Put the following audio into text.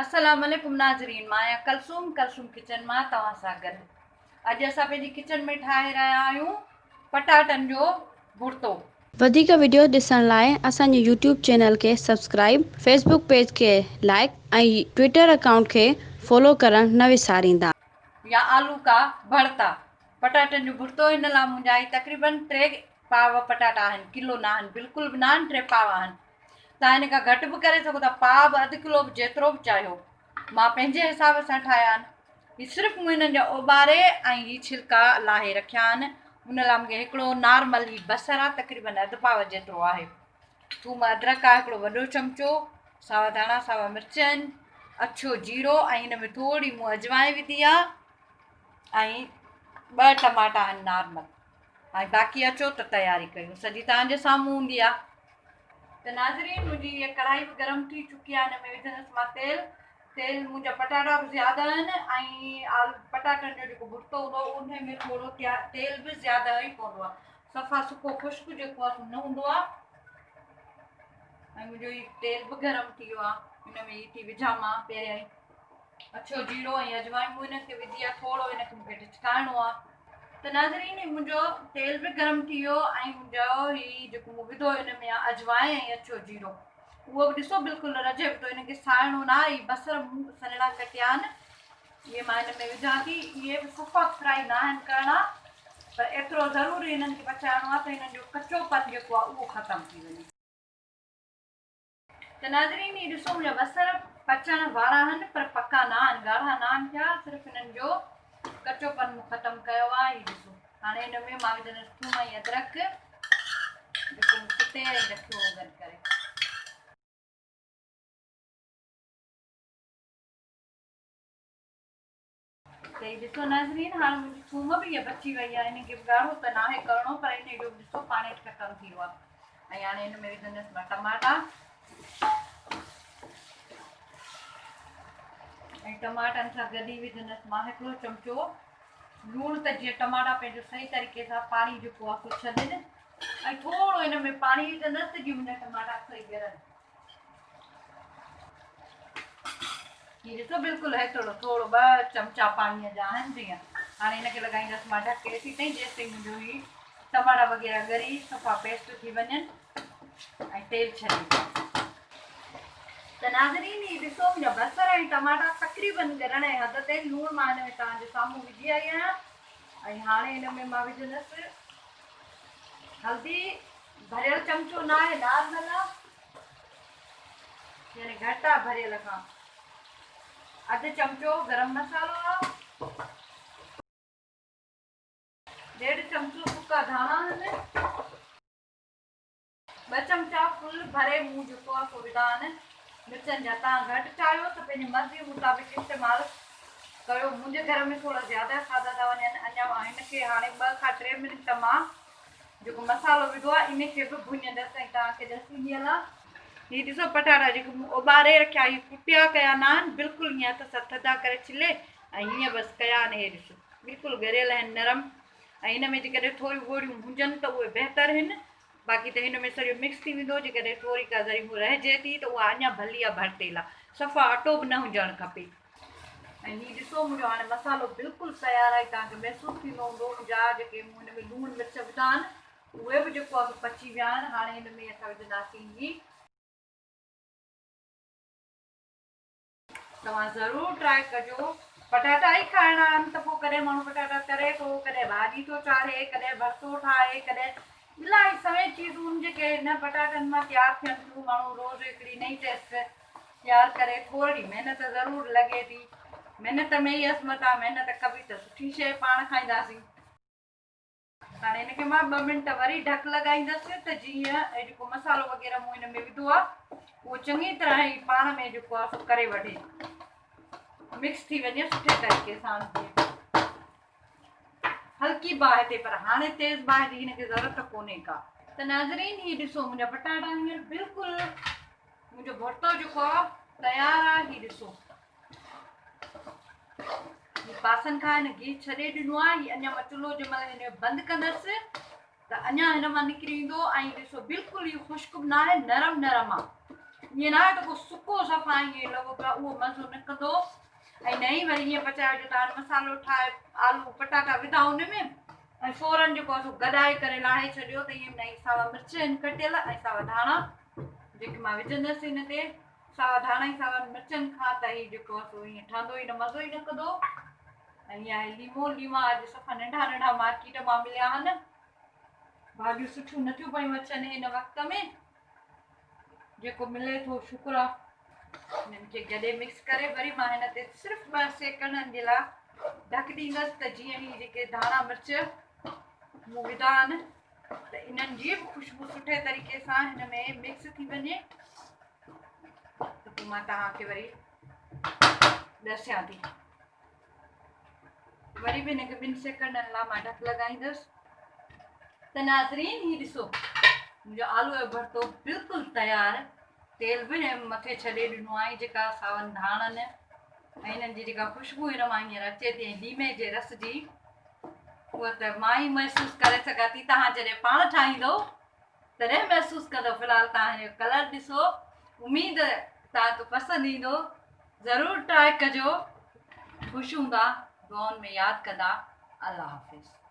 السلام عليڪم ناظرين مان آهيان ڪلثوم ڪلثوم ڪچن مان توهان سان گڏ اڄ اسان پنهنجي ڪچن ۾ ٺاهي رهيا آهيون پٽاٽن جو ڀرتو. وڌيڪ وڊيوز ڏسڻ لاء اسان جي يوٽيوب چينل کي سبسڪرائيب، فيسبوڪ پيج کي لائيڪ ۽ ٽوئيٽر اڪائونٽ کي فالو ڪرڻ نه وساريندا. يا آلو ڪا ڀرتا پٽاٽن جو ڀرتو هن لاء منهنجا هي تقريبن ٽي پاو پٽاٽا آهن ڪلو ناهن بلڪل به ناهن ٽي پاو آهن توهان هن کان گهٽ به ڪري سگهو ٿا، پاء به اڌ ڪلو به جيترو به چاهيو. مان پنهنجي حساب سان ٺاهيا آهن. هي صرف مون هنن جا اوٻاري ۽ هي ڇلڪا لاهي رکيا آهن. ان لاء مون کي هڪڙو نارمل هي بصر آهي تقريبن اڌ پاء جيترو آهي. ٿوم ادرڪ آهي هڪڙو وڏو چمچو، ساوا ڌاڻا، ساوا مرچ آهن، اڇو جيرو ۽ هن ۾ ٿوري مون اجوائن وڌي آهي ۽ ٻه ٽماٽا آهن نارمل. ۽ باقي اچو ته تياري ڪيون سڄي توهان جي سامهون هوندي آ. ته ناظرين منهنجي هيء ڪڙهائي به گرم ٿي چڪي آ هن ۾ وجهندس مان تيل تيل منهنجا پٽاٽا به زياده آهن ۽ آلو پٽاٽن جو جيڪو ڀرتو هوندو آ انهي ۾ ٿورو تيل به زياده ئي پوندو آ صفا سڪو خشڪ جيڪو آ سو نه هوندو آ ۽ منهنجو هي تيل به گرم ٿي ويو آ هن ۾ هي ٿي وجهان مان پهريائين اڇو جيرو ۽ اجوائن مون هن کي وڌي آ ٿورو هن کي مون کي ٽچڪائڻو آ. ته ناظرين هي منهنجو تيل به گرم ٿي ويو ۽ منهنجو هي جيڪو مون وڌو هن ۾ آ اجوائن ۽ اڇو جيرو اهو به ڏسو بلڪل رجي به ٿو هن کي ساڙڻو نه آهي هي بصر مون سنهڙا ڪٽيا آهن اهي مان هن ۾ وجهان ٿي اهي به صفا فرائي نه آهن ڪرڻا پر ايترو ضرور هنن کي پچائڻو آهي ته هنن جو ڪچو پن جيڪو آهي اهو ختم ٿي وڃي. ته ناظرين هي ڏسو منهنجا بصر پچڻ وارا آهن پر پڪا نه آهن ڳاڙها نه آهن ٿيا صرف هنن جو ڪچو پن مون ختم ڪيو آهي هي ڏسو هاڻي هن ۾ مان وجهندس ٿوم ۽ ادرڪ جيڪو مون ڪٽي ۽ رکيو هو گڏ ڪري. ته هي ڏسو ناظرين هاڻي منهنجي ٿوم به هيء بچي وئي آهي هن کي به ڳاڙهو ته ناهي ڪرڻو پر ان جو به ڏسو پاڻي ختم ٿي ويو آهي ۽ هاڻي هن ۾ وجهندس مان ٽماٽا ۽ ٽماٽن سان گڏ ئي وجهندس مان هڪڙو چمچو لوڻ ته جيئن ٽماٽا پنهنجو صحيح طريقي سان پاڻي جيڪو آهي سو ڇڏين ۽ ٿورو هن ۾ پاڻي وجهندس ته جيئن منهنجا ٽماٽا صحيح ڳرن. هي ڏسو بلڪل هيترو ٿورو ٻه چمچا پاڻيء جا آهن جيئن هاڻي هن کي لڳائيندس مان ڍڪ ايسي تائين جيستائين منهنجو هي ٽماٽا وغيره ڳري صفا پيسٽ ٿي وڃن ۽ تيل ڇڏي. ته ناظرين هي ڏسو منهنجا بصر ۽ ٽماٽا تقريبن ڳرڻ جي حد تي لوڻ مان هن ۾ توهان جي سامهون وجهي آئي آهيان ۽ هاڻي هن ۾ مان وجهندس هلدي ڀريل چمچو نه آهي نارمل آ يعني گهٽ آ ڀريل کان اڌ چمچو گرم مسالو آ ڏيڍ چمچو سڪا ڌاڻا آهن ٻه چمچا فل ڀري مون جيڪو آ سو وڌا آهن مرچن جا تان گهٽ چاهيو ته پنهنجي مرضي مطابق استعمال ڪيو منهنجي گهر ۾ ٿورا زياده کاڌا ٿا وڃن اڃا هن کي هاڻي ٻه کان ٽي منٽ مان جيڪو مصالحو وڌو آهي ان کي به ڀڃندس ۽ توهان کي ڏسيندي هلان. هي ڏسو پٽاٽا جيڪي مون اٻاري رکيا هي ڪٽيا ڪيا نه آهن بلڪل هيئن هٿ سان ٿڌا ڪري ڇلي ۽ هيئن بس ڪيا آهن هي ڏسو بلڪل ڳريل آهن نرم ۽ هن ۾ جيڪڏهن ٿوريون ڳوڙهيون هجن ته اهي بهتر آهن باقي ته هن ۾ سڄو مڪس ٿي ويندو جيڪڏهن ٿوري ڪا ذري رهجي ٿي ته اها اڃا ڀلي آهي ڀرتي لاء صفا اٽو به نه هجڻ کپي. ۽ هي ڏسو منهنجو هاڻي مصالحو بلڪل تيار آهي توهان کي محسوس ٿيندو هوندو منهنجا جيڪي مون هن ۾ لوڻ مرچ وڌا آهن اهي به جيڪو آهي سو پچي ويا آهن هاڻي هن ۾ اسان وجهنداسين هي توهان ضرور ٽرائي ڪجو پٽاٽا ئي کائڻا آهن ته پوء ڪڏهن ماڻهو پٽاٽا تري ٿو ڪڏهن ڀاڄي ٿو چاڙهي ڪڏهن ڀرتو ٺاهي ڪڏهن الاهي سوين چيزون جيڪي هن پٽاٽن مان تيار ٿين ٿيون ماڻهو روز هڪڙي نئين ٽيسٽ تيار ڪري ٿورڙي محنت ضرور لڳي ٿي. محنت ۾ ئي عظمت آ، محنت ڪبي ته سٺي شيء پاڻ کائينداسين. هاڻي هن کي مان ٻه منٽ وري ڍڪ لڳائيندس ته جيئن هي جيڪو مصالحو وغيره مون هن ۾ وڌو آ اهو چڱي طرح هي پاڻ ۾ جيڪو آ سو ڪري وٺي مڪس ٿي وڃي سٺي طريقي سان جيئن هلڪي باهه تي پر هاڻي تيز باهه جي هن کي ضرورت ڪونهي ڪا. ته ناظرين هي ڏسو منهنجا پٽاٽا هينئر بلڪل منهنجو ڀرتو جيڪو آ تيار آ هي ڏسو هي پاسن کان هن گيهه ڇڏي ڏنو آ هي اڃا مان چلهو جنهن مهل هن جو بند ڪندس ته اڃا هن مان نڪري ايندو ۽ ڏسو بلڪل هي خشڪ به ناهي نرم نرم آ. ائين نه آهي ته ڪو سڪو صفا ائين لڳو پيو آهي اهو مزو نه ڪندو ۽ نه ئي وري ائين پچايو جو توهان مصالحو ٺاهي آلو پٽاٽا وڌا ان ۾ ۽ فورن جيڪو آهي سو گڏائي ڪري لاهي ڇڏيو ته ائين نه ئي ساوا مرچ آهن ڪٽيل ۽ ساوا ڌاڻا جيڪي مان وجهندس ان تي ساوا ڌاڻا ۽ ساون مرچن کان ته هي جيڪو آهي سو ائين ٺهندو ئي نه مزو ئي نه ڪندو ۽ هي آهي ليمو ليما اڄ صفا ننڍا ننڍا مارڪيٽ مان مليا آهن ڀاڄيون سٺيون نٿيون پيون اچن هن وقت ۾ جيڪو ملي ٿو شڪر آ. انهن کي گڏي مڪس ڪري وري مان هن تي صرف ٻه سيڪنڊن جي لاء ڍڪ ڏيندس ته جيئن هي جيڪي ڌاڻا مرچ مون وڌا آهن ته انهن جي به خوشبو سٺي طريقي سان هن ۾ مڪس ٿي وڃي ته پوء مان توهان کي وري ڏسيان ٿي. وري به هن کي ٻن سيڪنڊن لاء مان ڍڪ لڳائيندس ته ناظرين هي ڏسو منهنجو آلو جو ڀرتو بلڪل تيار تيل به هن مٿي ڇڏي ڏنو آهي جيڪا ساون ڌاڻن ۽ هنن جي جيڪا خوشبو هن مان هينئر اچي ٿي ۽ ليمي جي رس جي اها ته مان ئي محسوس ڪري سگهان ٿي توهان جڏهن پاڻ ٺاهيندو تڏهن محسوس ڪندو في الحال توهان هن جو ڪلر ڏسو اميد توهان کي پسند ايندو ضرور ٽرائي ڪجو خوش هوندا دعائن ۾ ياد ڪندا الله حافظ.